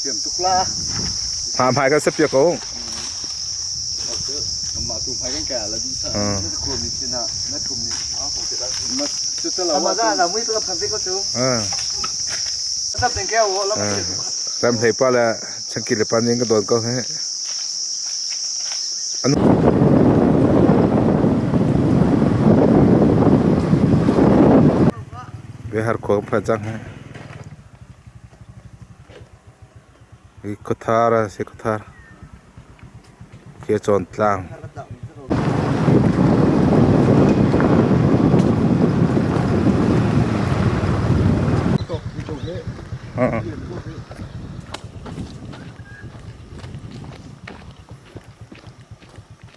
Thiam tuk la. Ha hmai kan sapia ko. Mah tu hmai kan ka la di sa. Na khum ni sina na khum ni. Ma chu ta la wa. Ma na mui pa phan ko chu. Ah. Ta ten ke wo la Ram hlei pa le changki le pa ning ka don ko he. Anu Bihar khua pha chang he. Hi khuathar a si khuathar. Khi a cawn tlang.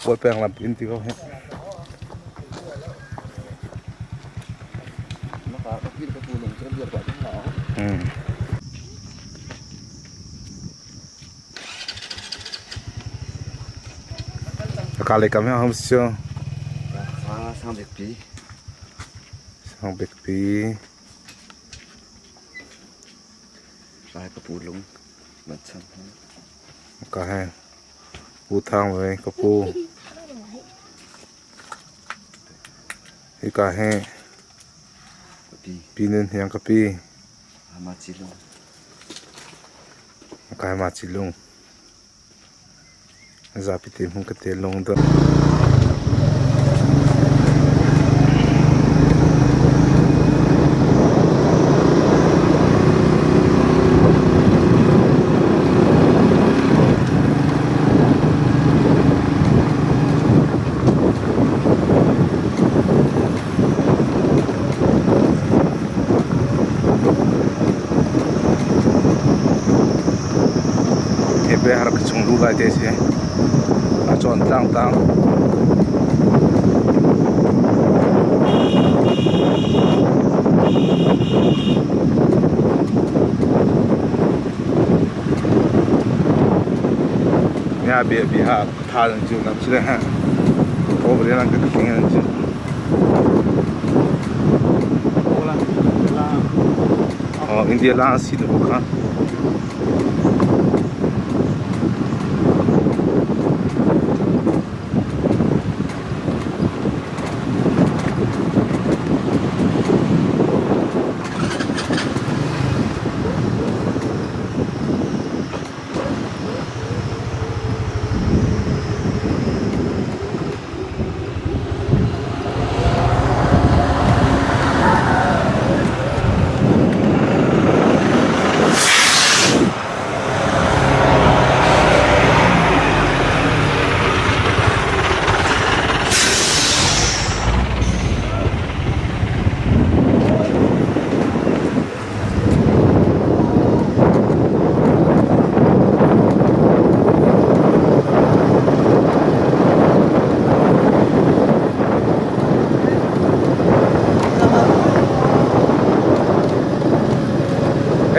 Bawi peng lam in ti ko hi. Hmm. Ka le kam ham sio. Sang bik pi. Sang bik pi. Lai ka pu lung. Man chang. Ka he. Pu Thang ve ka pu. Hika hi Pi Nun Hniang ka pi. Ka hi Ma Ci Lung. Zapi te hmung ka te lung do. Hi har ka chung lu lai te si. A chawn tlang tang. Nya bia bia tha nan chu nam chu ha. O bre nan ka king nan chu. Oh India la si do kha.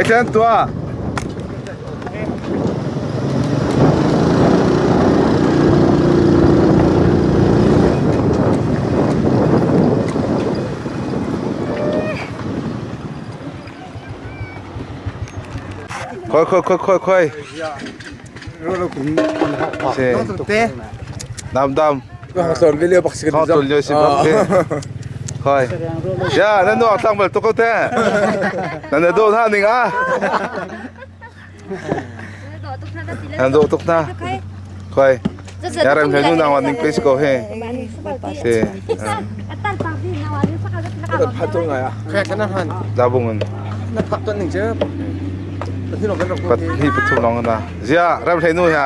Etlen tua. Khoi khoi khoi khoi khoi. Dam dam. Thong lio si bak te. Khoi. Ya, nan nuak tlang bal tuk ko te. Nan do na ning a. Nan do tuk na. Khoi. Ya ram nu nang wan ning pe ko he. Se. Da bungun. Na phak ton ning che. Pat hi pathum long na. Zia ram nu ya.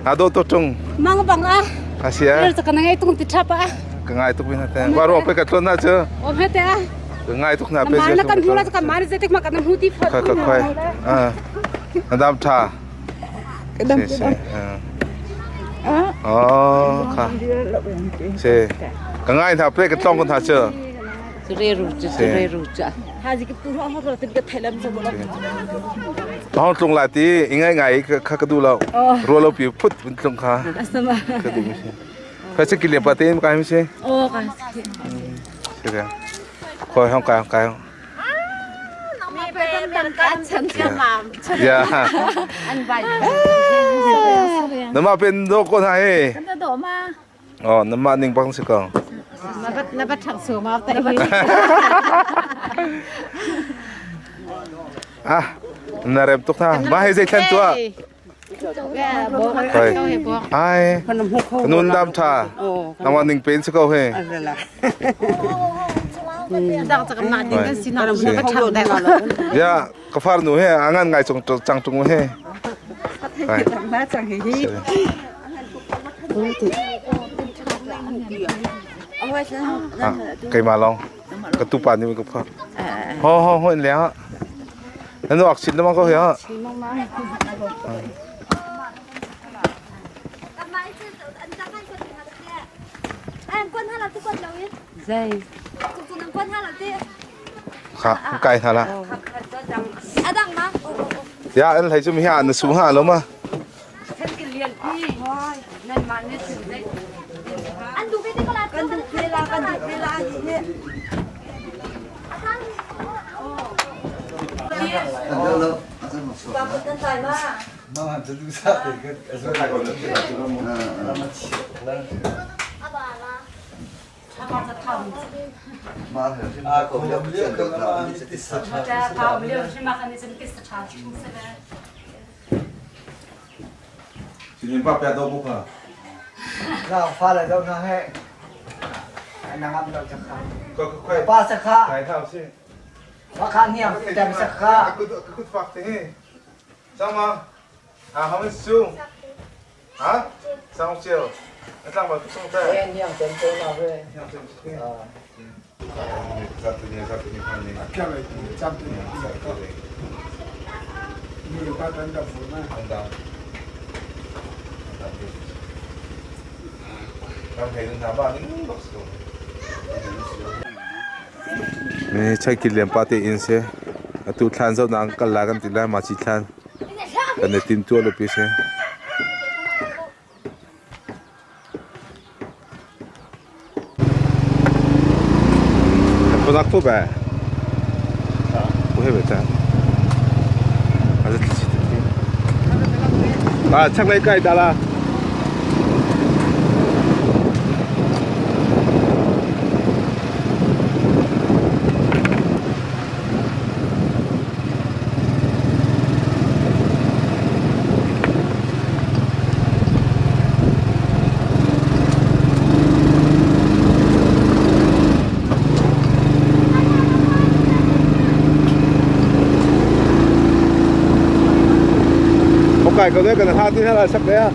Na do to tung. Mang bang a. Asia. Ka ngai tung ti thap a. Ka ngai tuk bin te. Wa ro pe ka tlon na che. Om he te a. Ka ngai tuk na pe je. Na kan hu la ka man je tek ma kan hu ti phot. Khoi khoi. A. Na dam tha. Ka dam. Se se. Oh kha. Se. Ka ngai tha pe ka tlong kon tha che. Re ru chu re ru cha. Ha ji ki pu ro ho ro tin ka thailam sa bo la. Hong tlung la ti ingai ngai kha ka du lo. Ro lo pi phut bun tlung kha. Asama. Ka du mi se. Kha se kile pa te ka mi se. O ka. Se ka. Khoi hong kai hong kai hong. Ya. Nama pen do ko na he. Oh, nama ning bang si ko. Na bat thang su ma ta hi. Ah, na rem tuk tha. Ma he zei thlan tua. Hoi. Ai. Nun dam tha. Nama ning pen si ko he. Ya, ka far nu he angan ngai chung chang tung he. Keimah lawng ka tupa nih ka phak. Ho ho ho in leng ah. Na nuak chin lemang ko he ha. Zai. Kha kai hna la. Ya an hlei cu mi ha na su ha lo ma. Fale do hna he nangam lo chakha pa sakha wakha niam tem sakha Kut fak te he Sama ha hamin su ha sang chiao atlang ba tu song ta niam tem to na ve Me chai ki liam pa te in se atu thlan zo nang kal la kan ti la ma chi thlan kan ne tin tu lo pi se Konak pu ba bu he ba ta a zat chi ti à chắc lấy cây ta la Ok, có đấy cần tha tí là sắc đấy à.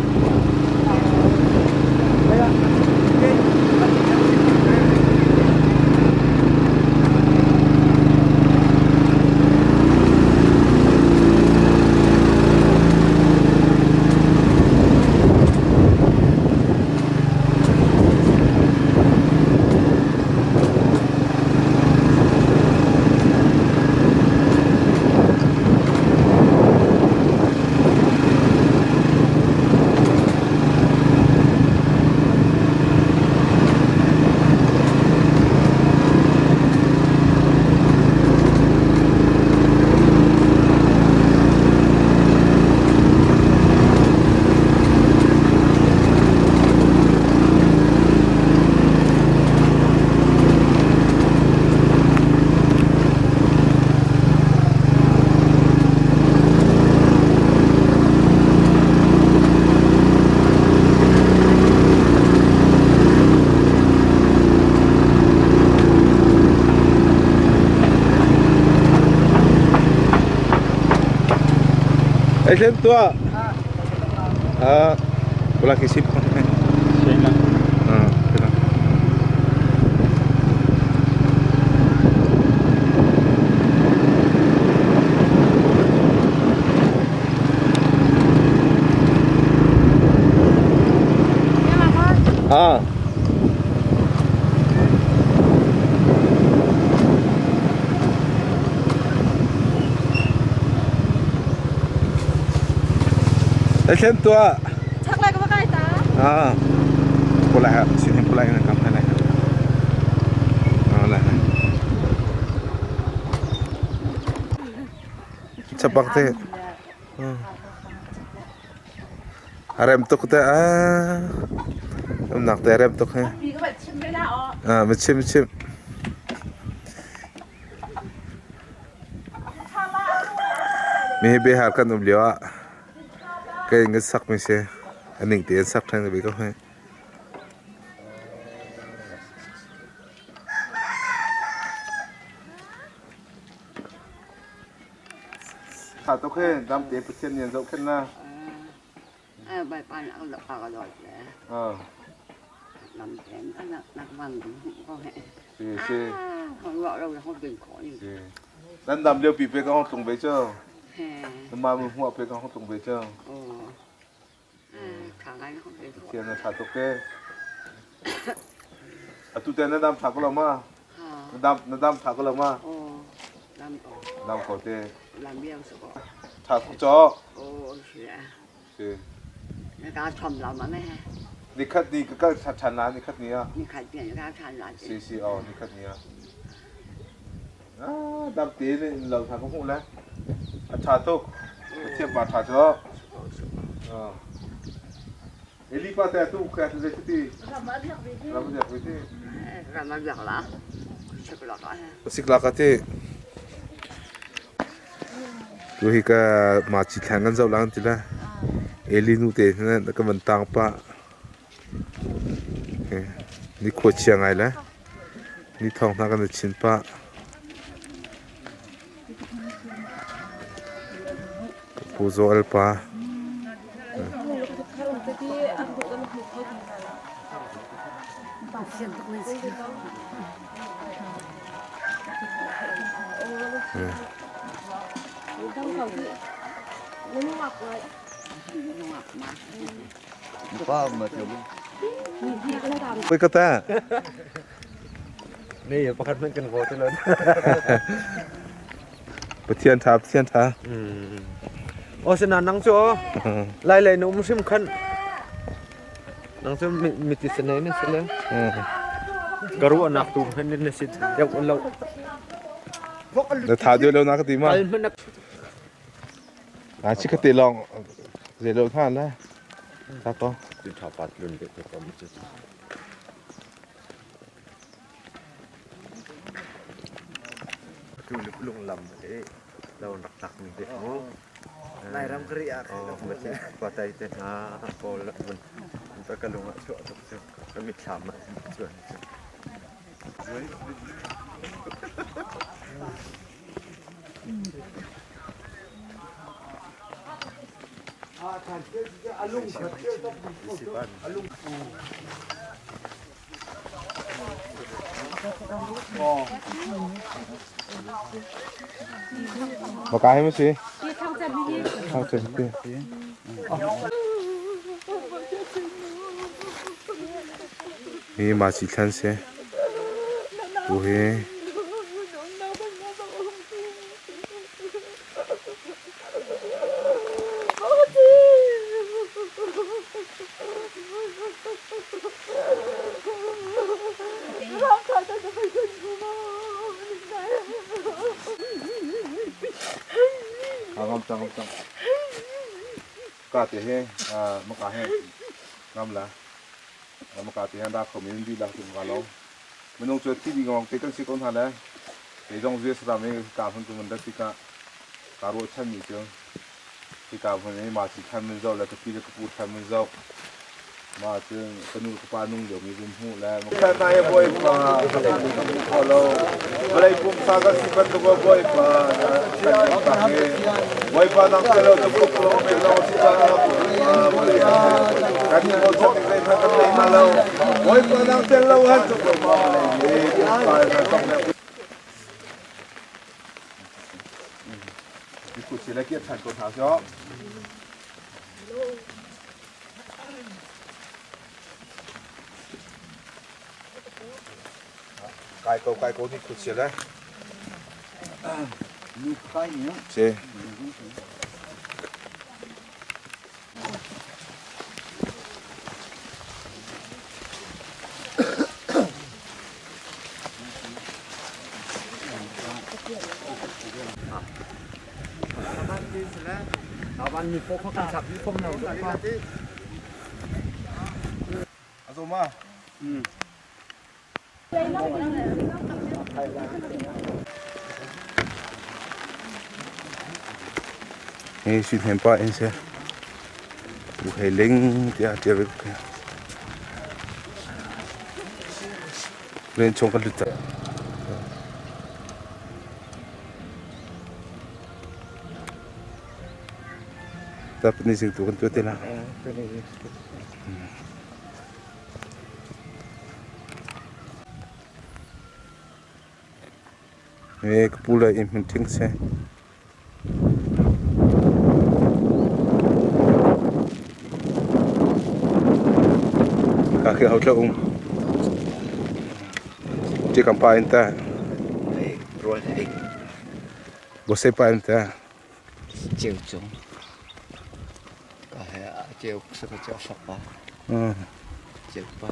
Ê xem tua. À, bola ke sip. Ah, kena. À. Ê xem tua. Chak lai ka ba kai ta. À. Bola ha, xin em bola na kam này. À lại. Chapak te. A rem tuk te a. Umnak te a rem tuk he. Ah, ma chim chim. Mi hi Bihar kan um lio ah kai ngan sak mi si. Aning te an sak theng ve ko he. Tha tuk he dam te Pathian nih an zohkhenh na. Bawipa nih a ka dawt le lam tein nak van ko he. Si si. Ruah lo ho bin khawh ni. Si. Nan dam lio pi pe ka hong tlung ve cho. Nama mu hmuah pe ka hong tlung ve cho. Pathian na tha tuk e. Atu te na dam tha ko lo ma? Na dam na dam tha ko lo ma? Dam ko te. Tha tuk cho. Si. Nikhat ni ka kal than la nikhat ni ah. Si si oh nikhat ni ah. Ah dam te ne lo tha ko hmuh le. A tha tuk. Pathian pa tha cho. Eli pa te tu ka tu ti. Ram a biak ti. Ram a biak la. Sik la ka. Sik la ka ti. Tu hi ka ma chi thlang kan zau lang ti la. Eli nu te na ka man tang pa. Ni khua chia ngai la. Ni thong hna kan chin pa. Pu Joel pa. Poi ka ta. Ne pakhat hmanh kan vote lo. Pathian tha Pathian tha. O sina nang cu lai lei na um hrim khan nang cu miti sanai na si le ka ruahnak tu hman na si deuh lo. Na tha deuh lo na ka ti ma? A chi ka te long ze lo tha la. Ta ko. Tha pat lun de ko mu chu. Tu lunglam te lo rak tak mi te mu. Lairam ka ri ah khan. Pa tai te hna pawl mun ta ka lung ah chuah tuk cu ka mitthlam ah chuan cu. Maka hi mu si? Thang cem ti. Hi ma si thlan si. Tu hi Ngam cang ngam cang. Ka te he maka he ngam la. Maka te han ra khomi in di lak tum ka lo. Minung cu thi ding lawng te kan si ko hna le kei zong US ram i ka hmun tu man dat tikah kaa ruahchanmi cu hika hmun i mah si than mun zoh le ka pi le ka pu than mun zoh mah cun ka nu ka pa nung liomi vun hmuh le Thanai a bawipa lo vawlei pumsa kan si bantuk bawipa bawipa nang te lo tuk lo me lo si ca kan i bochan ning zeihmanh kan nei hna lo bawipa nang tel lo han cu bawipa vawlei hi pumsa in kan le Ikusi le kiat ṭhan ko hna sawh. Kai ko kai ko ni khuchia le. Nu kai ni. Si. Azoma. Hi si them pa in se. Bu hei ling tia tia ve ko. Len chong ka lut ta. Ta ni sing tu kan tu te la. He ka pu le inn hmun ṭhing si. Ka khi ho um. Ti kan pa in ta. Rual hei. Bose pa in ta. Ceu cung. Ka he ceu sa ka ceu fak pa. Ceu pa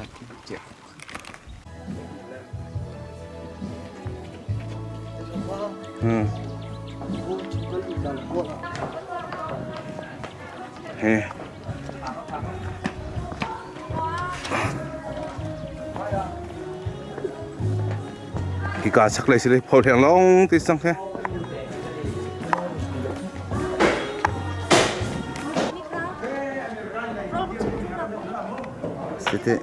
ceu. He. Hika chaklei si le pho hleng lawng ti cang he. Sete.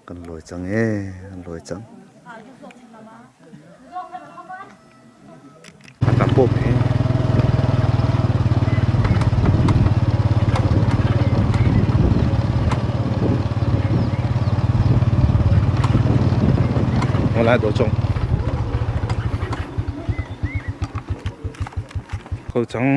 Kan lawi cang ee, kan lawi cang. Tam pop he. Wala do chong. Ko chang.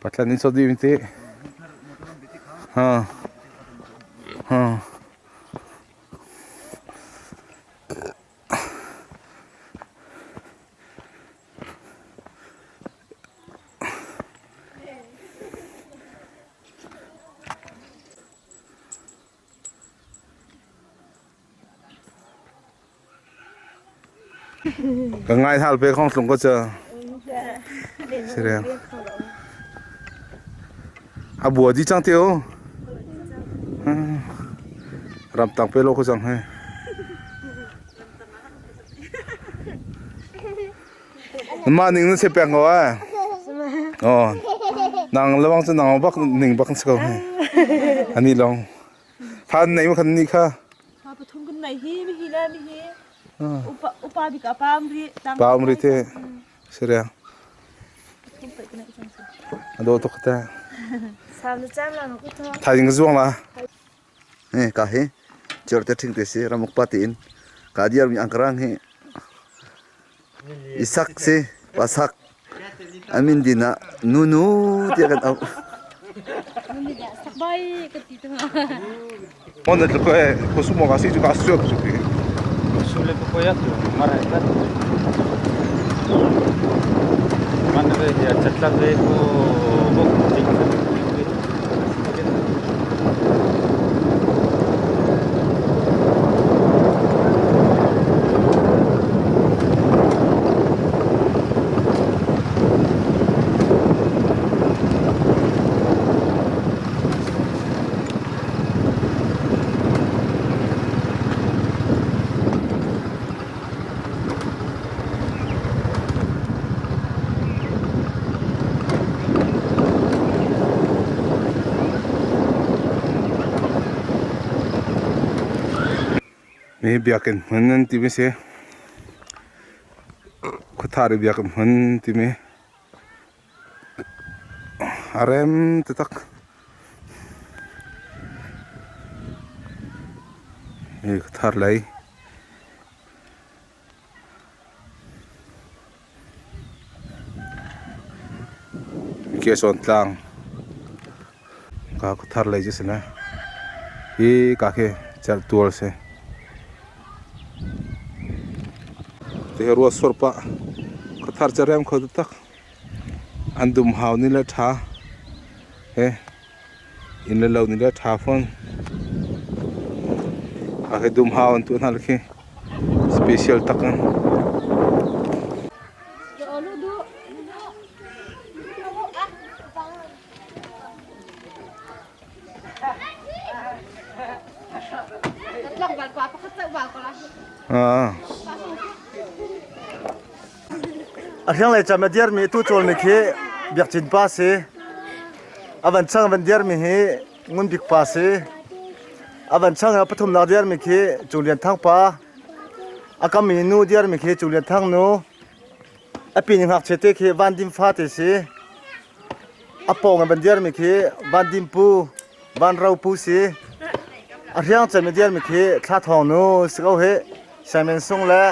Patlan in sodi mi te. Ha. Ha. Ka ngai hal pe khong tlung ko cha. Siriang. A bua di chang teo. Ram tang pe lo ko chang he. Ma ning na se pek ko a. Oh. Nang lawang chu nang bak ning bak se ko he. Ani long. Phan nei ma khan ni kha. Ha pathum kan nei hi mi hi le mi hi. Upa upa bik a pa um ri tang. Pa um ri te. Siria. Ado to khata. Sam na cham la ma ku tho. Thai jing zuang la. He ka hi chor te thing te si ramuk pa tiin ka diar mi angkrang hi isak si pasak amin dina nunu tia kan au Sakbai ka ti tu. On na ko e ko sumo ka si ju ka su ku ki. Sule ko ya tu mara ta. Man ve ya chatla ve ko bok tik. Mi biakinn hmun an timi si. Khuathar i biakinn hmun timi. A rem taktak. Hi thar lei. Kesawn tlang ka thar lei cu si na hi ka khi certual si. Ti hi ruah sur pah khuathar cu rem kho taktak. An dumhau nih le ṭha he inn le lo nih le ṭha fawn. A khi dumhau an tuah hna le khi special tak in. A hrianglei cam a dirmi tu cawlmi khi Biakcin pa si. A van chang van dirmi hi Ngun Bik pa si. A van chang a pathumnak dirmi khi Cu Lian Thang pa. A kammi nu dirmi khi Cu Lian Thang nu. A pin ngakchia te khi Van Dim fa te si. A pawng in van dirmi khi Van Dim pu, Van Ro pu si. A hriang cem i dirmi khi Thla Thawng nu si ko hi. Sianginn sung le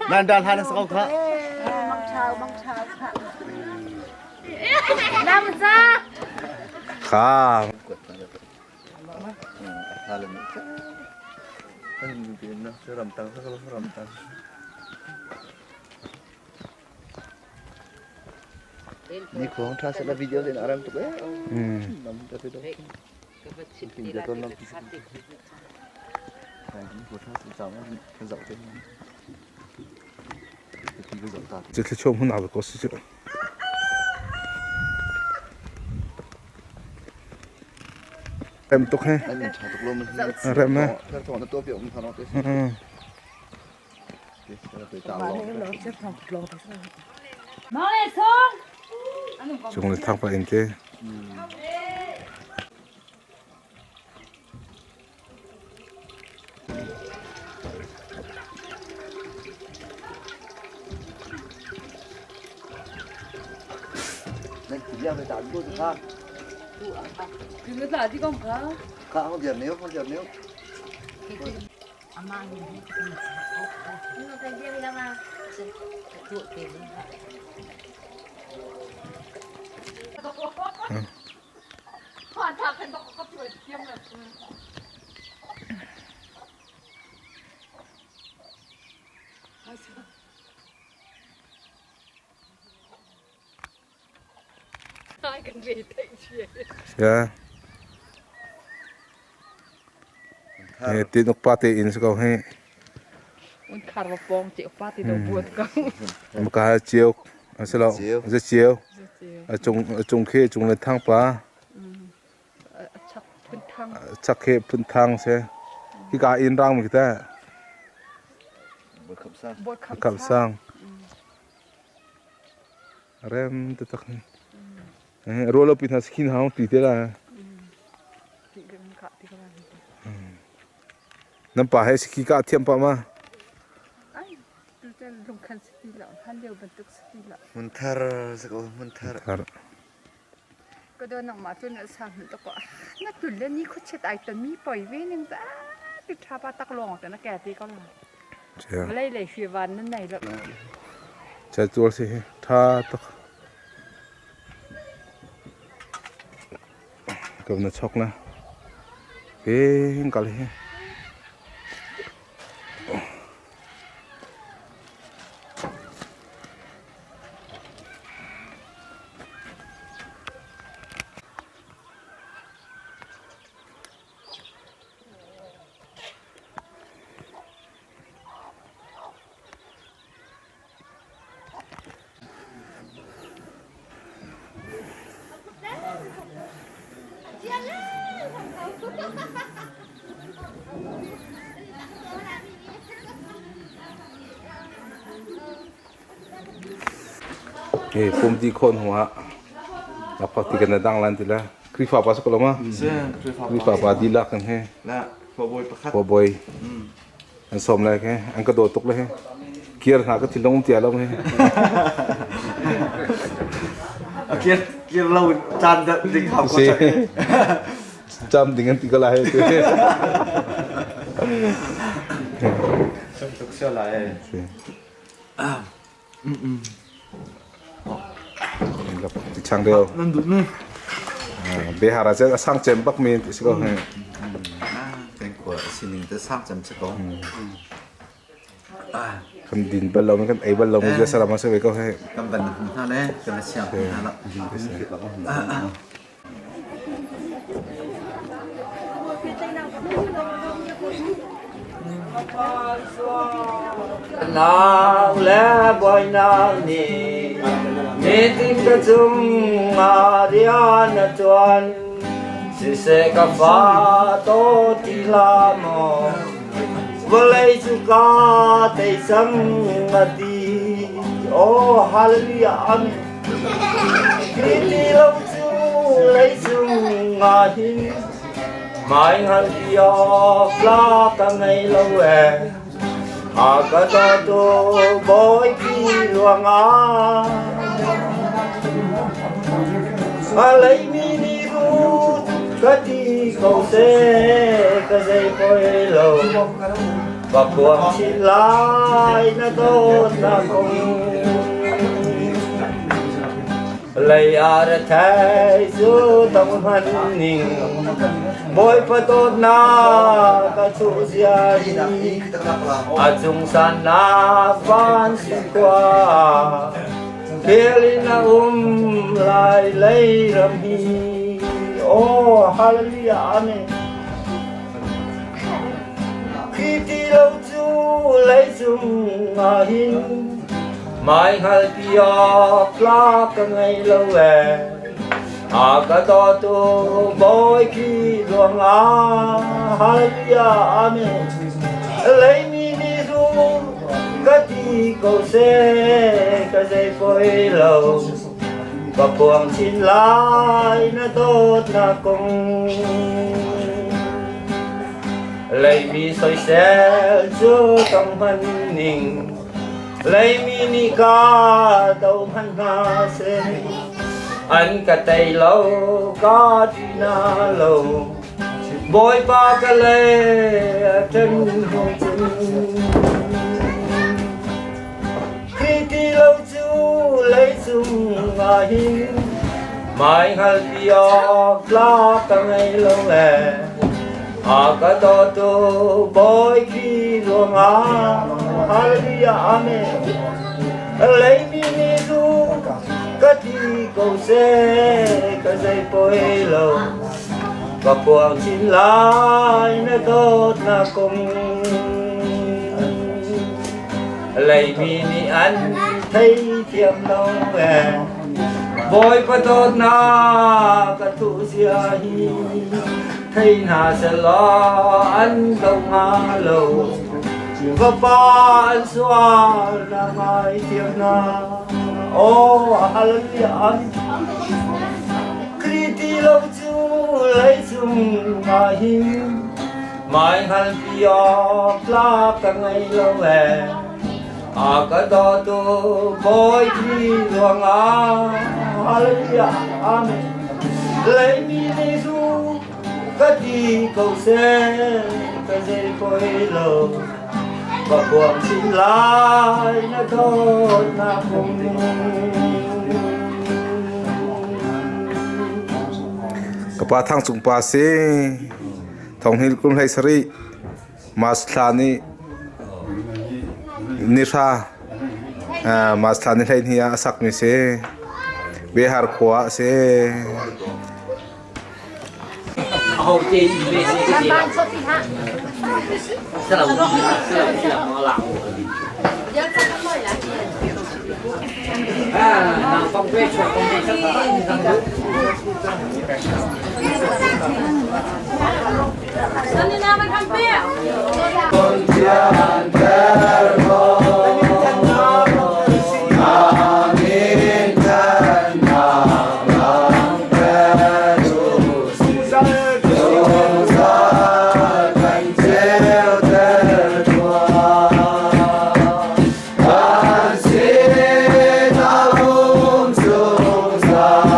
Nan dal hlan si ko kha. Kha. Ni khuang tha sala video den aram tuk eh. Nam ta te do. Tin ja ton nam ti. Cu thlichom hun au ko si cu. Rem tuk he. Rem he. Cung le thang pa in te. Ya. He tin ok pa te in si ko he. Un khar va pong che pa ti do buat ko. Maka chiu asilo ze chiu. A cung a cung khi cung le thang pa. Chak phun thang. Chak khi phun thang se. Hi ka in rang mi ta. Khap sang. Rem te tak. Ruah lo pi hna sikhin hau ti te la. Nan pa he sikhi ka thiam pa ma. Mun thar sako mun thar. Ka do nang ma cun sa hmun to ko na tul le ni khuchet ai ton mi poi ve ning za ti tha pa tak long te na ke ti ko la. Vlei lei hri van nan nei lo. Cha tual si tha tak. Ka na chok na. Ke kal hi. Hi pumti khawn hnu ah lakphak ti kan dang lan ti la Khrihfa pa si ko lo ma? Khrihfa pa dihlak kan he. Khuabawi an sawm lai ke an ka daw tuk le he. Kir hna ka thinlung um tia lo he. A kir kir lo caan ding hau ko Cam ding an ti ko lai. Sum tuk sia lai. Chang deu. Nan duh mi. Behar ah a sang cem bak mi si ko. Kan khua sining te sang cem si ko. Kan din bal lo kan ei bal lo mi salam se ve ko he. Kan ban hna le kan siang hna la. Nang le bawinak nih nitin ka cungah rian a ṭuan. Siseh ka fa taw ti hlah maw, vawlei cu ka tei cang a ti. Oh, hallelujah, amen. Hi ti lo cu leicung ah hin Mai hngal ti awk tlak ka ngei lo ee. A ka dawtu Bawipi ruangah a leimi nih rut ka ti ko seh ka zei poi lo. Va phuang chin lai na dawtnak kong. Lei ah rethei cu tong hman ning Bawipa dawtnak ka chuh zia hi a cung sannak van si khua khel in a um lai lei ram hi. Oh, hallelujah, amen. Khi ti lo cu leicung ah hin mai hngalpi awk tlak ka ngei lo ee. A ka dawtu Bawi khi ruangah hallelujah amen. Leimi nih ru ka ti ko seh ka zei poi lo. Ka phuang chin lai na dawtnak kong. Leimi soisel cu tong hman ning Leimi nih ka do hman hna seh an ka tei lo ka ṭih na lo Bawipa ka le a ṭan hung cun Khrih ti lo cu leicung ah hin mai hngalpi awk tlak ka ngei lo ee. A ka dawtu Bawi Khrih ruangah Hallelujah Amen. Leimi nih cu ka ti ko seh ka zei poi lo. Ka phuang chin lai na dawtnak kong. Leimi nih an theithiam lo ee. Bawipa dawtnak ka thuh zia hi thei hna sehlaw an do hnga lo. Fapa an sual na ngaithiam hna. Oh, hallelujah. Khrih ti lo cu leicung ah hin Mai hngalpi awk tlak ka ngei lo ee. A ka dawtu Bawi Khrih ruangah Hallelujah Amen. Leimi nih zu ka ti ko seh ka zei poi lo. Ka phuang chin lai na dawtnak kong. Ka pa Thang Cung pa si. Thonghil kum hlei sarih March thla ni ni hra March thla ni 12 ah a sakmi si. Behar khua a si. Kan sin a um zungzal.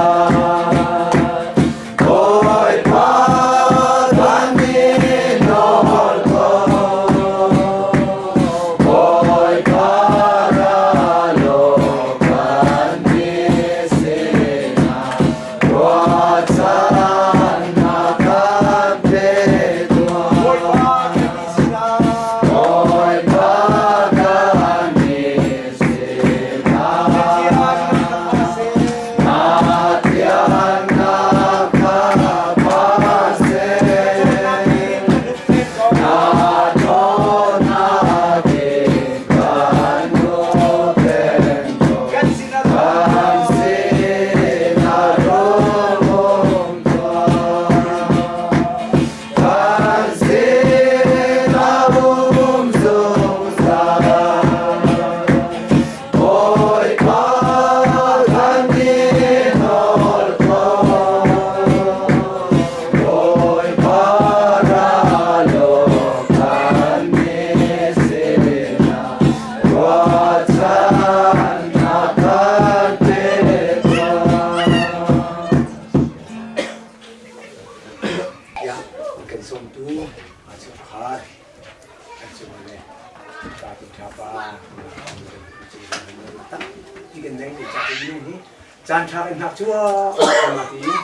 Caan ṭha kan hngak cuahmah tiin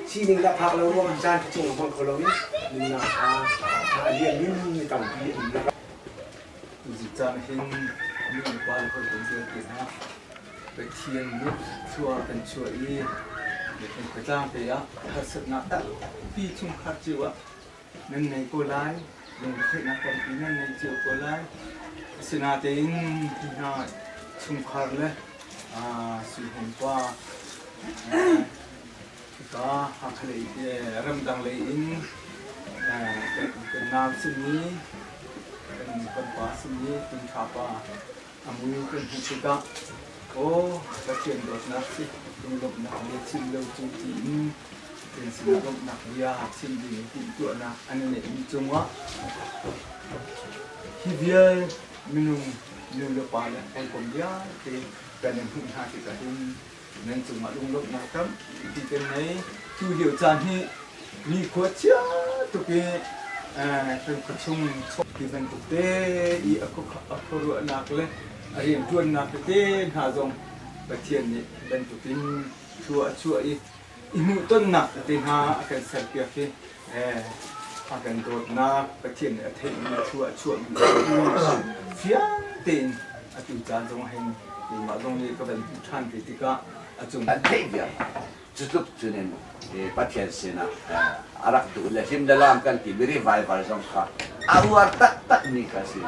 sining dah phak lo ruangah caan ṭha chung hmang kho loin nunnak ṭha a liam in mi tampi an um. Tuzing hin nu le pa le hawikom vialte hna Pathian nih thlua kan chuah i kan khuatlang te ah harsatnak tampi chungkhar cio ah nan ngei ko lai, lungretheihnak tampi nan ngei cio ko lai. Asinain hi hna chungkhar le Suihom pa hika Hakha lei ramdang lei in kan nau simi kan pa simi Tun Tha pa a mui kan hmuh tikah aw Pathian dawtnak si lunglawmhnak bia chim lo cu tiin kan sinah lawmhnak bia chim ding in timhtuahnak an neihmi cungah hi vial minung nu le pa le hawikom vialte kan in hmuh hna tikah hin nan cungah lunglawmhnak tampi kan ngei. Tu lio caan hi mi khua chia tuk i kan khuachung ti bantuk te i a khuaruahnak le a rianṭuannak tete hna zong Pathian nih bantukin thlua a chuah i i hmuhtonnak tete hna a kan serpiak hi a kan dawtnak Pathian nih a theihmi thlua a chuahmi fiang tein atu caan zong hin keimah zong nih ka van hmuh ṭhan ve tikah a cung An theih viar. Cu tluk cun in Pathian sinah a rak duh le hlim le laam kan timi revival zong kha a uar taktakmi kha a si.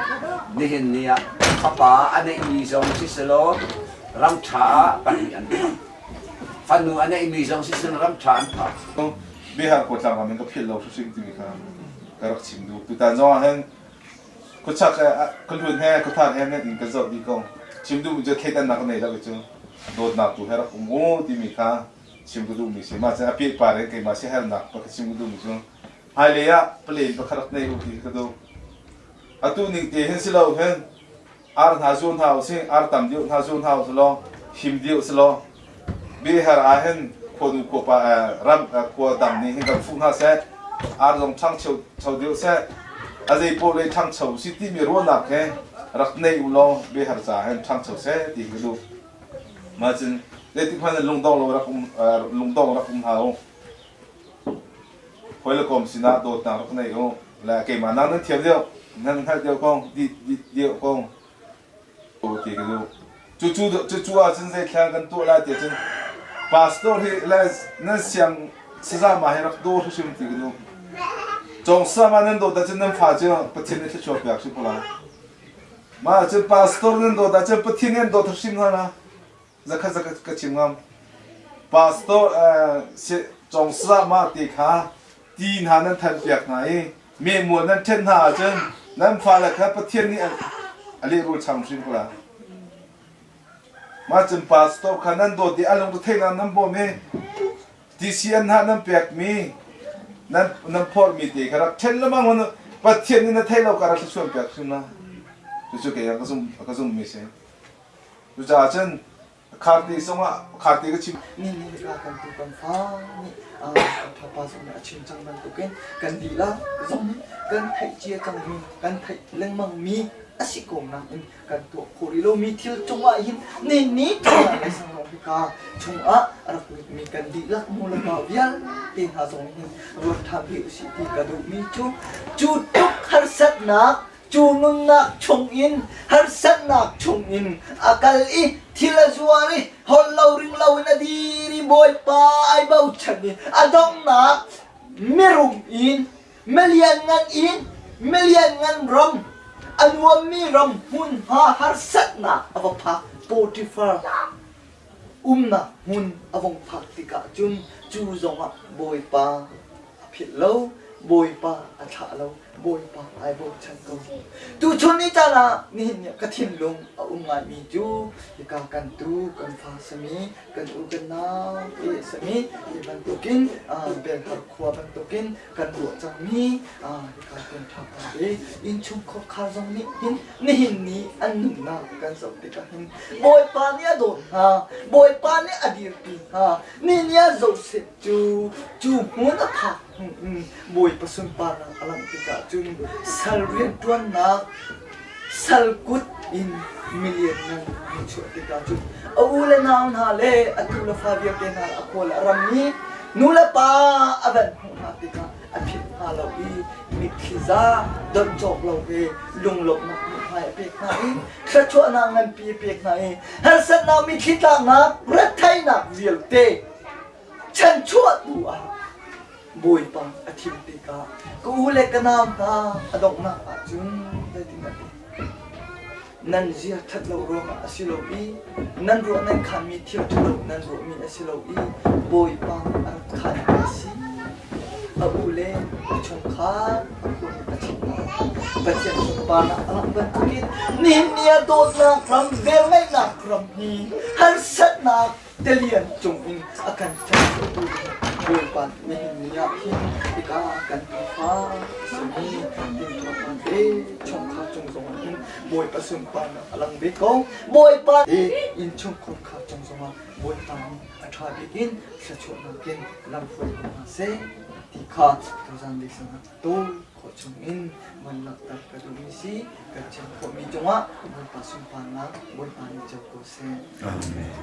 Nihin ni ah fapa a neihmi zong siselaw ram ṭha ah pahnih an phak. Fanu a neihmi zong siselaw ram ṭha an phak. Bihar khua tlang ram in ka philh lo hrimhrim timi kha ka rak chim duh. Tutan zong ah hin khuachak khuahlun he khuathar he nan inn ka zoh dih ko. Chim duhmi cu thleidannak ka nei lo cu dawtnak tu he rak um u timi kha chim ka duhmi si. Mah cun a pehpar in keimah siaherhnak pakhat chim ka duhmi cu hmailei ah plane pakhat rak nei u ti ka duh. Atu ning te hin si lo hin ar hna zu hna usih, ar tam deuh hna zu hna usih law him deuh si law bihar ah hin khuanu khuapa ram khua dang nih hin kan fuh hna seh ar zong ṭhangcho cho deuh seh a zei paoh lei ṭhangcho si timi ruahnak he rak nei u law bihar ca hin ṭhangcho seh ti ka duh mah cun zeitik hmanh in lungdong lo rak um lungdong rak um hlah u hawi le kom sinah dawtnak rak nei u le keimah nak nan thiam deuh nan hngalh deuh kong di deuh kong ti ka duh cu cu cu cu ahcun zei thlang kan tuah lai ti ahcun pastor hi le nan siang sazama hi rak daw hrim ti ka duh cawng sama nan dawt ahcun nan fa cu Pathian nih thluachuah pek hrim ko lai mah ahcun pastor nan dawt ahcun Pathian nih an dawt hrim hna la zakhat zakhat ka chim ngam pastor cawng sama ti kha ti hna nan than piak hna i mehmual nan ṭhen hna ahcun nan fale kha Pathian nih a lehrul cham hrim ko lai. Mah cun pastor kha nan dawt i a lungretheihnak nan bawm i TCN hna nan pekmi nan nan phorhmi te kha rak ṭhen lengmang hmanh Pathian nih na theih lo kar ah thluachuah pek hrim la. Cucu kei ah ka zummi si. Cucaah cun Kharte zongah kharte ka chim. Ni nih ka kan tu kan fa nih kan thapa zong nih a chim cang bantukin kan dihlak zong nih kan theih cia cangmi kan theih lengmang mi a si ko nain kan tuah khawh rih lomi thil cungah hin ni ni thawng le sang zong hika chungah a rak lutmi kan dihlak nu le pa vialte hna zong hin ruat ṭhan ve usih ti ka duhmi cu cu tluk harsatnak Cu nunnak chungin harsatnak chungin a kal i thil a zuar i holh lo ring loin a dir i Bawipa ai bochan i a donghnak mirum in milianngan in milianngan ram a nuammi ram hmunhma harsatnak a va phak Potifar umnak hmun a vung phak tikah cun cu zongah Bawipa a philh lo Bawipa a thlah lo Bawipa ai bochan ko. Tuchun ni caan ah nihin ni ka thinlung a um ngaimi cu hika kan tu kan fa sami kan u kan nau te sami hi bantukin Belhar khua bantukin kan ruah cangmi hika kan ṭha pa te innchungkhar khar zong nih hin nihin ni an nunnak kan zoh tikah hin Bawipa nih a dawt hna Bawipa nih a dirpi hna ni ni a Joseph cu cu hmun a phak Bawipa sunparnak a langh tikah cun sal rianṭuannak Sal kut in milian ngan an chuah tikah cun a u le nau hna le a tu le fa vialte hna a khua le a rammi nu le pa a van hmuh hna tikah a philh hna lo i mitthli za donh cawk lo he lunglawmhnak mithmai a pek hna i thluachuahnak nganpi a pek hna i harsatnak mitthli tlaknak retheihnak vialte chanchuahtu ah Bawipa a thim tikah ka u le ka nau hna a donghnak ahcun zeitin a ti? Nan zia ṭhat lo ruangah a si lo i nan ruah nan khanmi thil ṭhalo nan ruahmi a si lo i Bawipa nih a rak khanmi a si. A u le a chungkhar a khua nih a chimh hna. Pathian sunparnak a langh bantukin nihin ni ah dawtnak ram, velngeihnak ram hi harsatnak tilian cungin a kan chanchuahtu Bawipa nihin ni ah hin hika kan tuufa simi tintuahtan te chungkhar cung zongah hin Bawipa sunparnak a lang ve ko. Bawipa te innchungkhar kha cung zongah Bawipa nih a ṭha bik in thluachuahnak in lamhruai ko hna seh ti kha tuzan lei sinah tawi khawh chungin van langhter ka duhmi si kan chim khawhmi cungah Bawipa sunparnak Bawipa nih co ko seh. Amen.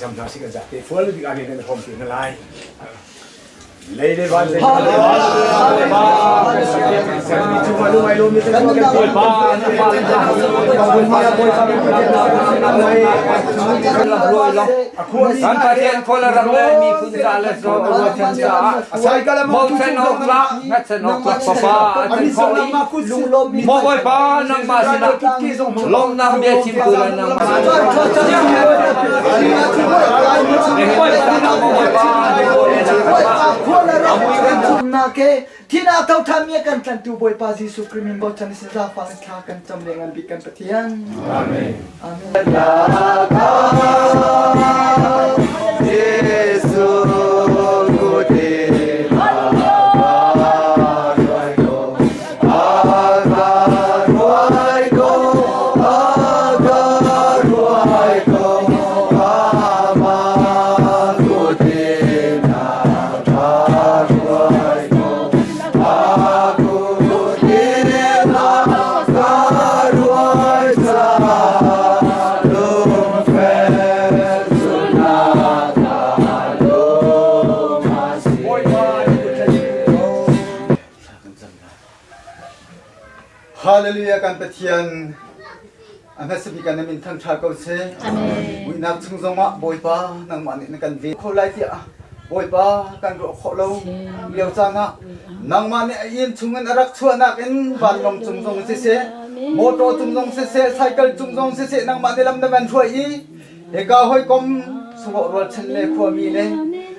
Cam hna sih kan zate fual bik ah kan hrawm ti hna lai. Lei le van Kan Pathian khual ram le miphun ca le zaw ruachan caah bochan awk tlak hngatchan awk tlak papa a kan khawh i maw Bawipa nangmah sinah lawmhnak bia chimtu le nangmah Thina tho than mi kan tlantu Bawipa Jesuh Khrih min bochan in zaangfah in thla kan cam le ngan bik kan Pathian. Amen. Amen. Hallelujah kan Pathian a hmasa bik ah na min thangṭha ko seh. Muihnak chung zongah Bawipa nangmah nih na kan ven kho lai tiah Bawipa kan ruah khawh lo lio caan ah nangmah nih a inn chungin a rak chuahnak in vanlawng cung zong siseh, motor cung zong siseh, cycle cung zong siseh nangmah nih lam na van hruai i Hika hawikom sungawh rualchan le khuami le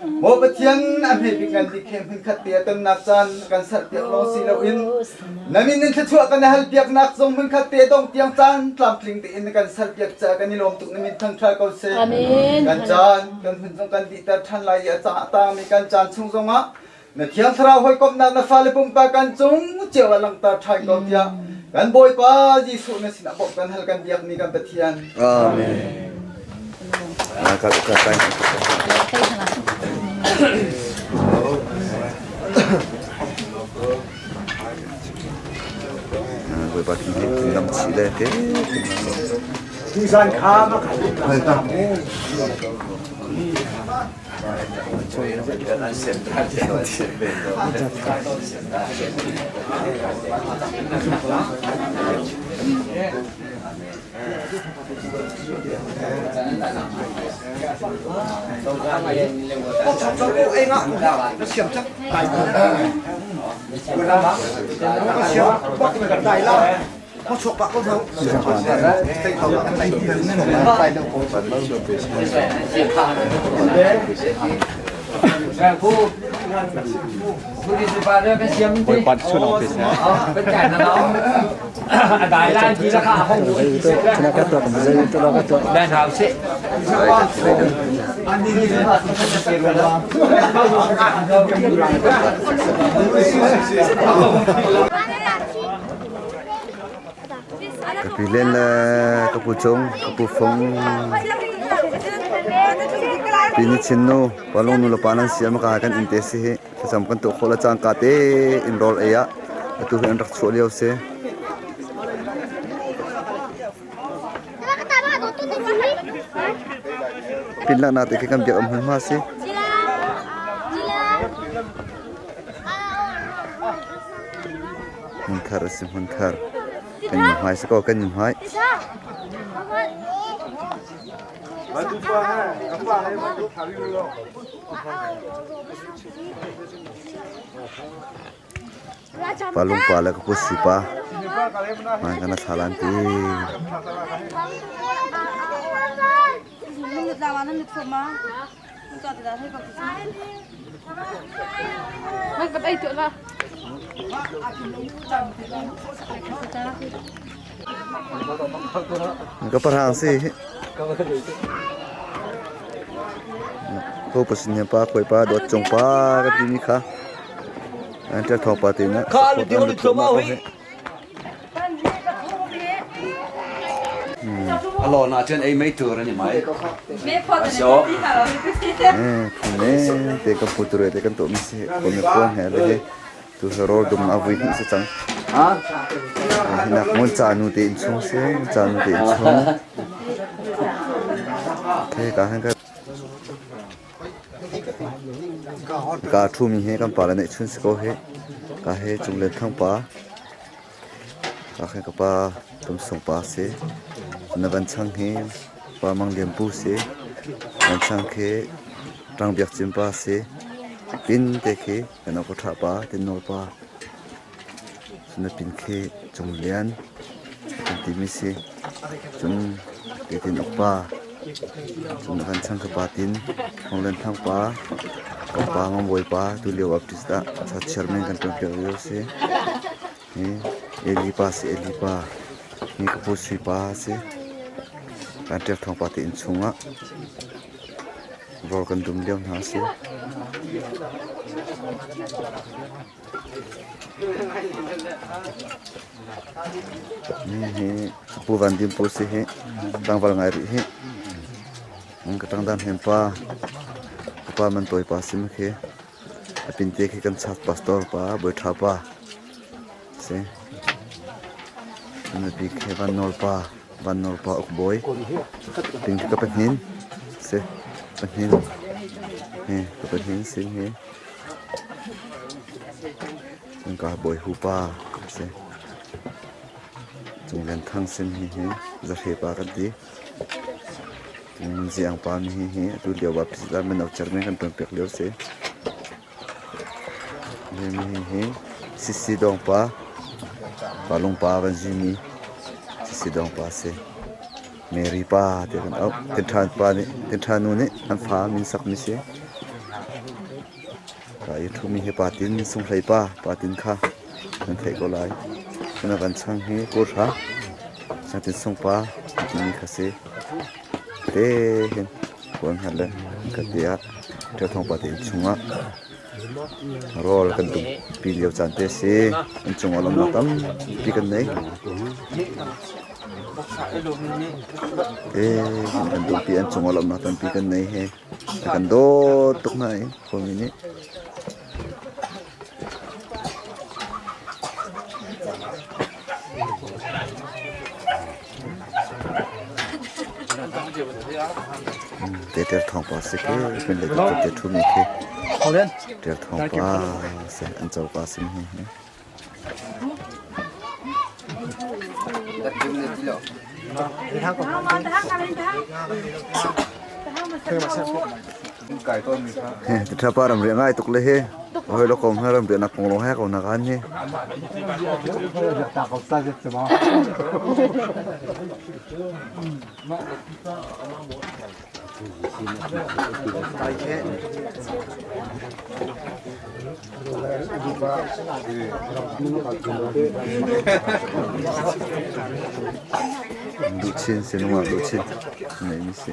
Maw Pathian a hme bik ngan bik he hmunkhat te a tonnak caan kan serpiak lawng si loin na min in thluachuah kan i halpiaknak zong hmunkhat te dong tiang caan tlamtling tein na kan serpiak caah kan i lawm tuk na min thangṭhat ko seh. Kan caan kan hun zong kan dihter ṭhan lai i a cang a tangmi kan caan chung zongah na Thiang Thlarau hawikomhnak na fale pumpak kan cung cio ah langhter ṭhan ko tiah kan Bawipa Jesuh na sinah bawmh kan hal kan biakmi kan Pathian. Amen. Bawipa king dam chi le te. Tuzan kha ma kha. Ka pi len le ka pu cung, ka pu fung, pi ni chin nu, palung nu le pa nan si am ka kan inn te si hi thlacam kan tuah khawh le cangka te in rawl ei ah atu hi an rak chuah lio si. Pinlaknak te khi kan biak am hmunhma si. Hmunthar a si hmunthar. Kan in hmai si ko kan in hmai. Palung pa le ka pu si pa. Mai kana thalan ti. Ka parhang si. Ko pasin pa koi pa dot cung pa ka ti mi kha. An ṭel thawng pa te na. Kha lu ding lu thoma hui. A lawn ahcun ei mei tur an i mai. So. Phune te kan puture te kan tuah mi si ko mi puan he le he tu he ror dum a vui hnih si cang. Hinak ngun ca nu te in chung si cha nu te in chung. Ke ka han ka. Ka ṭhumi hi kan pa le neihchun si ko hih. Ka hi Cung Lian Thang pa. Ka khi ka pa Tum Sung pa si. Na van chang hi Pa Mang Lian Pu si. Van chang khi Ṭang Biak Cin pa si. Pin te khi kan ka ṭha pa Tin Nawl pa. Na pin khi Cung Lian kan timi si. Cun Tin Ok pa. Cun kan chang ka pa Tin Hong Lian Thang pa. Ka pa Mang Bawi pa tulio Baptist ah chairman kan ṭuan piak lio si. Hi Eli pa si Eli pa. Hi ka pu Sui pa si. Kan ṭiak thawng pa te inn chung ah rawl kan dum lio hna si. Hi Pu Van Dim Pu si hi tlangval ngai rih hi. Ka ṭangdan hem pa ka pa man tawi pa si ma khi. A pinte khi kan chak pastor pa Bawi Ṭha pa si. Nupi khi Van Nawl pa Van Nawl pa Uk Bawi. Pin khi ka pahnin si. Pahnin. Hi ka pahnin si hi. Ka Bawi Hu pa si. Cung Lian Thang sin hi hi Zahre pa kan ti. Ziang pa mi hi atu lio ah president mino chairman kan ṭuan piak lio si. Hi mi hi Sisi Dawng pa, Palung pa van zi mi Sisi Dawng pa si. Mary pa ti kan auh. Tinṭhan pa nih, tinṭhan nu nih an fa min sak mi si. Ka i ṭhumi hi pa tin sunghlei pa, pa tin kha nan theih ko lai. Cun a van chang hi kurha, Sangtin sungpa timi kha si. Te hin kuan hngat le ka ti ah ṭhialthawng pa te inn chungah rawl kan tum pi lio caan te si. Inn chung ah lawmnak tampi kan nei. Te hin kan tumpi an chung ah lawmnak tampi kan nei he. A kan dawt tuk hna i khuami nih. Teter thawng pa si khi pin le te thu mi khi ter thawng pa si an choka sim hi hi. Thapa ram riah ngai tuk le hi. Hoi lo kom ram riah nak kong lo he ko na kan hi. Duhchin si nungak duhchin ngeihmi si.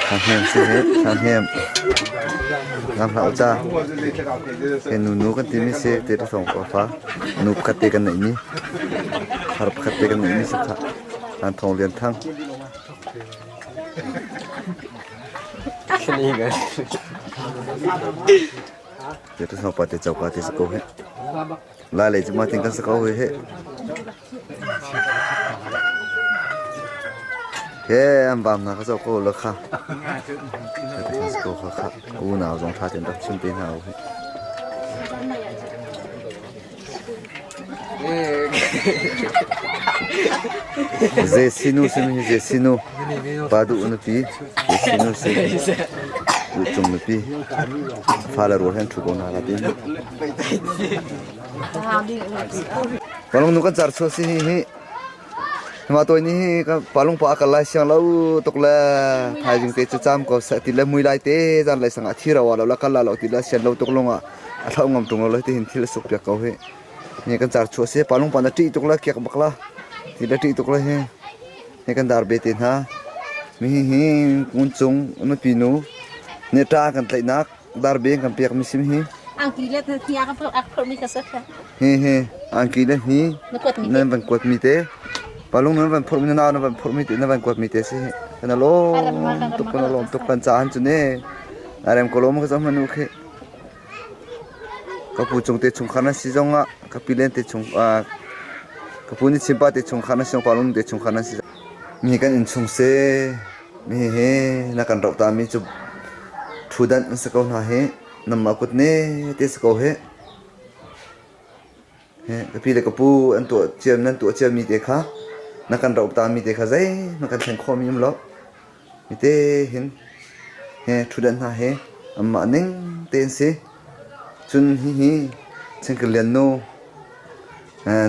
Thahnem si hi thahnem. Ngam hlah u ca. He nunu kan timi si te ta thong ko fa. Nu pakhat te kan neihmi. Far pakhat te kan neihmi si kha. An thong lian thang. Te tu pa te chauka te sa ko he. La le chu ma ting kan sa ko he he. He an bam na ka zo ko la kha. Te kan sa ko kha kha. U nau zong tha ten rak chim te hna u he. Ze sinu simi hi ze sinu pa duh nupi ze sinu si duh cung nupi fale rual hen thu ko na la tin palung nu kan char chuah si hi hi ma toi ni hi ka palung pa akal lai siang lo tuk le thaizing te chu cham ko sa ti le mui lai te zan lai sang a thi rawa lo la kal la lo ti la sian lo tuk lunga a thlau ngam tung lo le ti hin thil suk piak ko hi Ni kan car chuah si palung pa na ṭih tuk la kiak bak la ti la ṭih tuk la hi ni kan dar be te hna mi hi hi kun cung nupi nu ne ṭa kan tlaihnak dar be kan pek mi sim hi angki le hni a kan phurh mi ka sa kha hi hi angki le hni nan van kuat mi te palung nan van phurh mi na nan van phurh mi te nan van kuat mi te si kan lom tuk kan lom tuk kan ca han chu ne arem kolom ka zam manu khi Ka pu cung te chungkhar na si zongah ka pi len te chung ka pu nih chimpa te chungkhar na si zong palung te chungkhar na si mi kan inn chung se mi he na kan roh ta mi cu Ṭhutdanh an si ko hna hi. Nanmah kut ne te si ko hih. Ka pi le ka pu an tuah cia nan tuah ciami te kha na kan roh tami te kha zeihmanh kan thleng khawhmi um lo. Mi te hin he ṭhutdanh hna he anmah ning tein si. Cun hihi Changkelian nu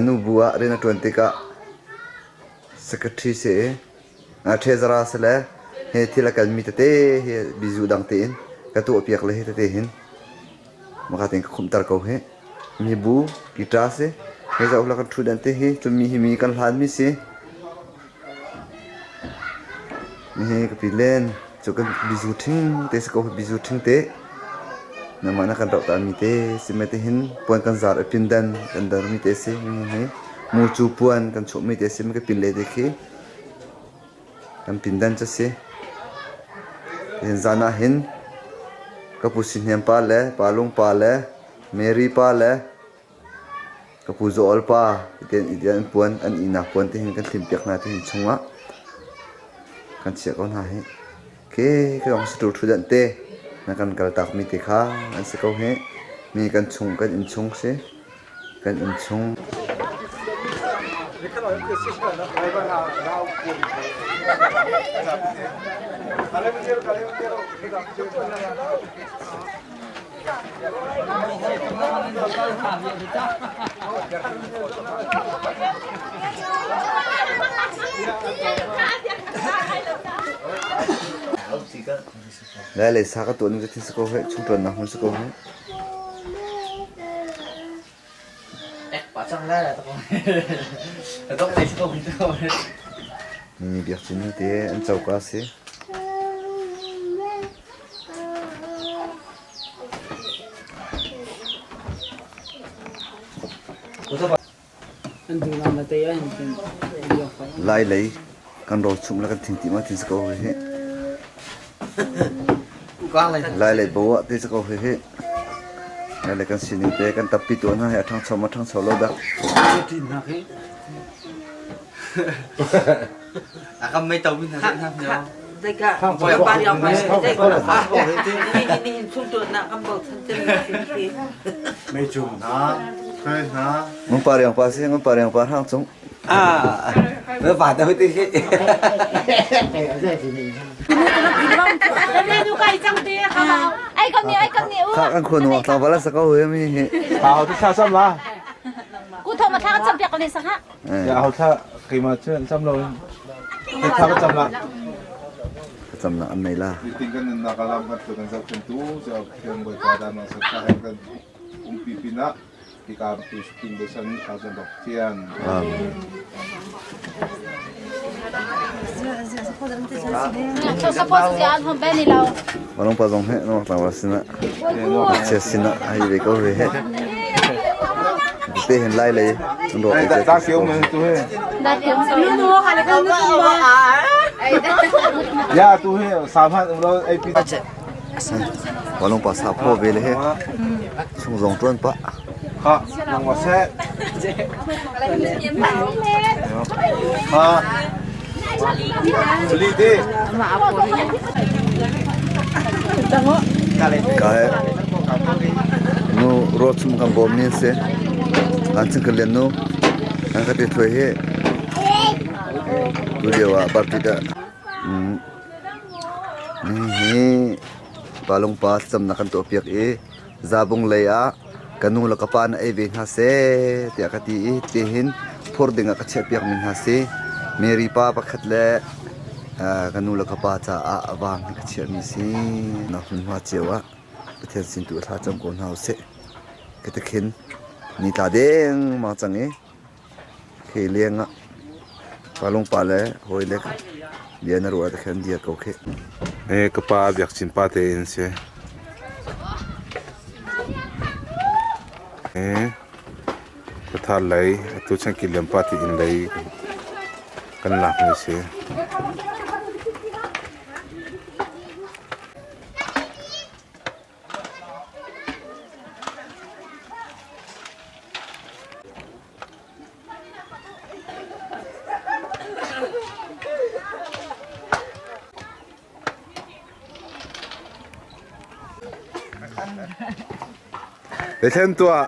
nubu ah rian a ṭuan tikah secretary si i treasurer si le hi thil a kalmi tete hi bizu dang tein ka tuahpiak le hi tete hin maka tein ka khumhter ko hi. Mibu guitar si. Hei zoh la kan ṭhutdan te hi cun mi hi mi kan hlanmi si. Hihi ka pi len cu kan bizu ṭhing te si ko bizu ṭhing te. Nangmah na kan roh ta mi te si me te hin puan kan zar i pindan kan dar mi te si. Hihi mucu puan kan chuah mi te si me ka pin le te khi kan pindan cu si. Hin zan ah hin ka pu Sihniam pa le Pa Lung pa le Mary pa le Ka pu Joel pa tiin an puan an ihnak puan te hin kan thlimpiak hna ti hin chungah kan chiah ko hna hih. Ke ka dong saṭil ṭhutdanh te na kan kaltak mi te kha an si ko hih. Mi kan chung kan inn chung si kan inn chung. Lai lei sa ka tuah ning cu thil si ko heh, chung ṭuannak hmun si ko heh. Mi biakinn te an coka a si. Lai lei kan rawl chumh le kan thing ti ma thin si ko hi. Lai lei bo ah te si ko hi. Lai lei kan sining te kan tappi tuan ha hi a ṭhangcho ma ṭhangcho lo dah. Akam mei to min hna hna. Mei cung hna, khoi hna. Ngun pa riang pa si, ngun pa riang pa hrang cung. Ah, na pa ta ti hi. Kha kan khua nuak tlang vala sa ko he mi hi. Hau ti thla sam la. Ku thong ma thla kan cam piak ko ne sang ha. Ya hau thla keimah cu an cam lo in. Thla ka cam la. Ka cam la an nei la. Nitin kan nunnak a lam kan kan zohkhentu Thiang Bawipa dan ah sakha he kan umpi pinah hika tu shooting besan thousand of Pathian. Amen. Malong pa zong he no tlang sina che sina ai ve ko ve he te hin lai lei ro ai da keu men tu he ya tu he saman lo ai pi Walong pa sa pho ve le he sung zong tuan pa ha nang wa se ha li de Ka nu ro chum kan bawm ni se an ching ka lian nu an ka ti thloi hi tu lio ah party da Hi palungpa thlacamnak kan tuahpiak i zabung lei ah ka nu le ka pa nih ei ve hna seh tiah ka ti i tihin phur ding ah ka chiahpiakmi hna si. Mary pa pakhat le ka nu le ka pa caah a vang hi ka chiahmi si. Na hmunhma cio ah Pathian sin tu thla cam ko hna usih. Ka ti khin ni tla dengmang cang i Khi leng ah palungpa le hawi le bia na ruah te khan dir ko khi. Eh ka pa Biakchin pa te in si. Eh ka thar lei atu chan kiliam pa ti in lei kan lak mi si. Te thlen tuah.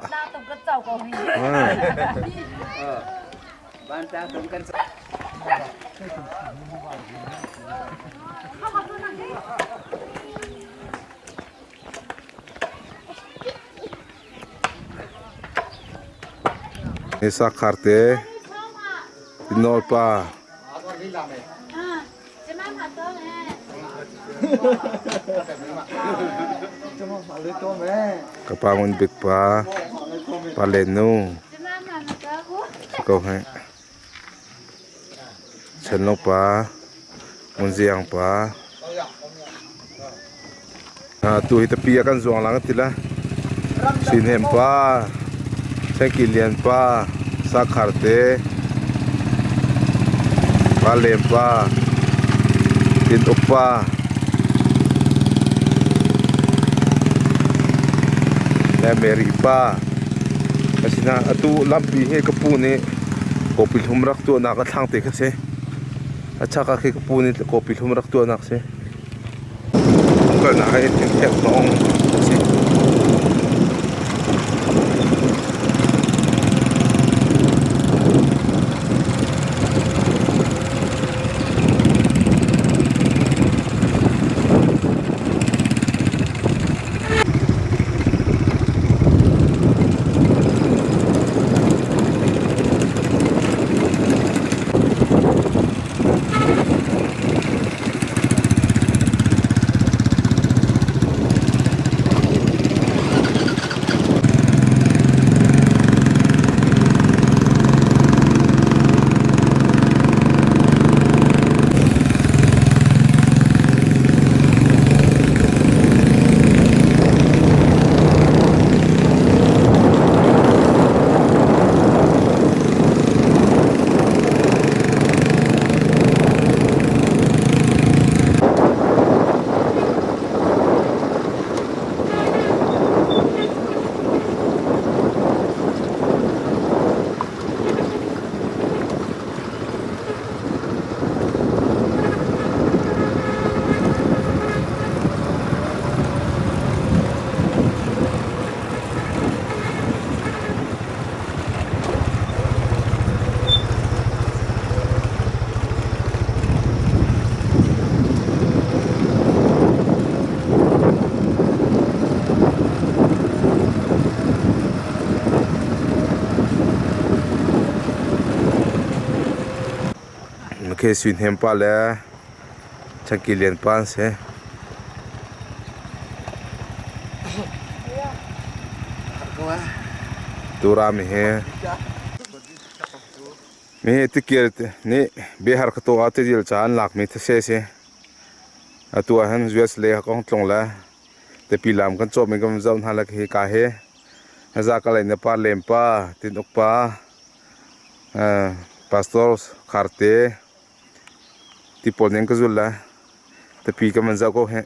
Hi sakhar te Tinol pa. Ka pa ngun bik pa pa len nu ko he Chen Long pa Ngun Ziang pa Tu hi tapi ah kan zuang lang ti la. Sinhem pa, Sengki Lian pa, Sakhar te, Pa Lem pa, Tin Uk pa, le Mary pa. Asina atu lampi hi ka pu nih kawpi hlum rak tuahnak a thlang te kha si. A chak ah khi ka pu nih kawpi hlum rak tuahnak si. Kalnak hi thingthek lawng a si. Khi Sui Hnem pa le Changki Lian pa an si. Tura mi hi mi hi tikir nih Bihar khato ah tidil ca an lak mi thase si. Atu ah hin US le kong tlung le tepi lam kan cawm mi kan zoh hna le hi ka hi za ka lei na pa lem pa tin uk pa pastor kharte ti pawl ning ka zul la tapi ka man zoh ko he.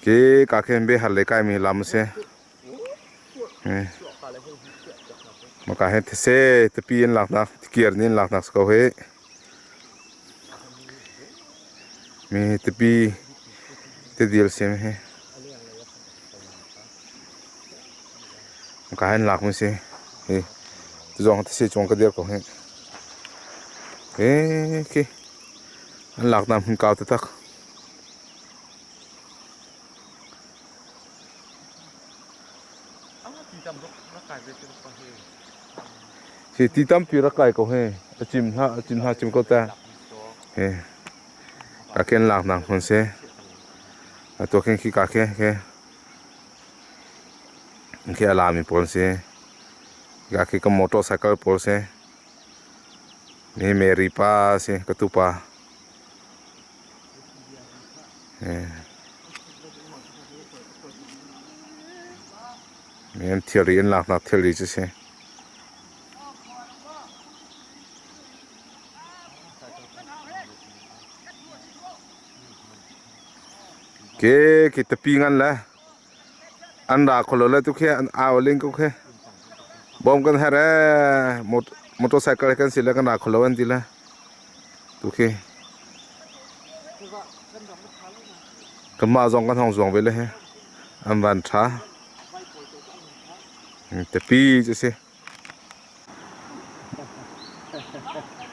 Ke ka khen be har le kai mi lam se. Maka he these tapi in lak nak tikir nin lak nak ko he. Mi tapi te dil sim he. Maka hen lak mi si. Hi zong these chuang ka dir ko he. He ke an lak na hun kau tak. Hi ti tampi rak kai ko he a cim hna a cim hna cim ko ta he ka ken lak nak hmun se a to khen khi ka khe khe khi a lami pawl si ka khi ka motorcycle pawl si ni Mary pa si ka tu pa An thilri an laknak thilri cu si. Ke ki tapi ngan le an ra kholo le tu khi an au ling ko khi bom kan her e motorcycle kan si le kan ra kholo an ti le tu khi. Kanmah zong kan hong zuang ve le hi. An van ṭha. Tapi cu si.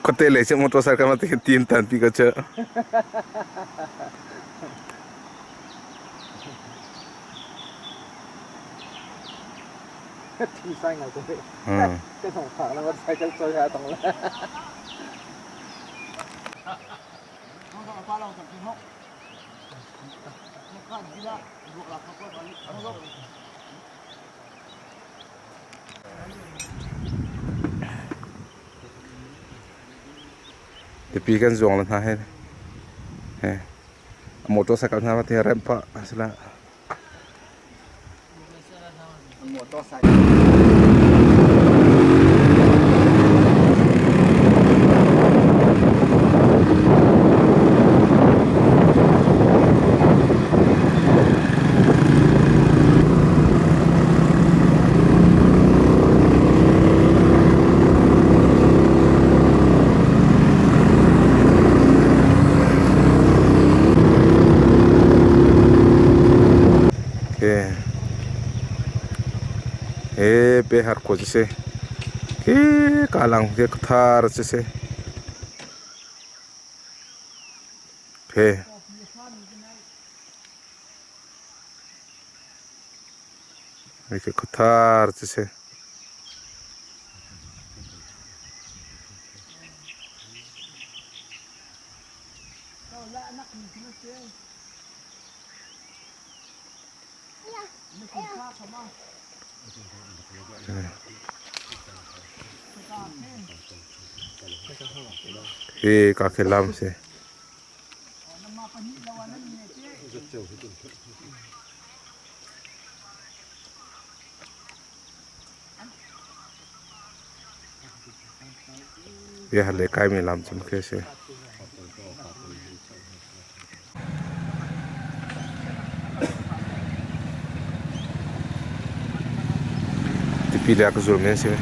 Khuate lei cu motorcycle ma ti tin tan pi ka cu. Thi sai ngai ko. Ka thong phak na motorcycle choi ha tong le. Tipi kan zuang le hna he motorcycle hna te remh pah a si la. He pe har ko si ke kalang ke thar si phe ke khuthar ci si. Hi ka khi lam si. Bia le kaimi lam cun khi a si. Tipi le a ka zulmi an si.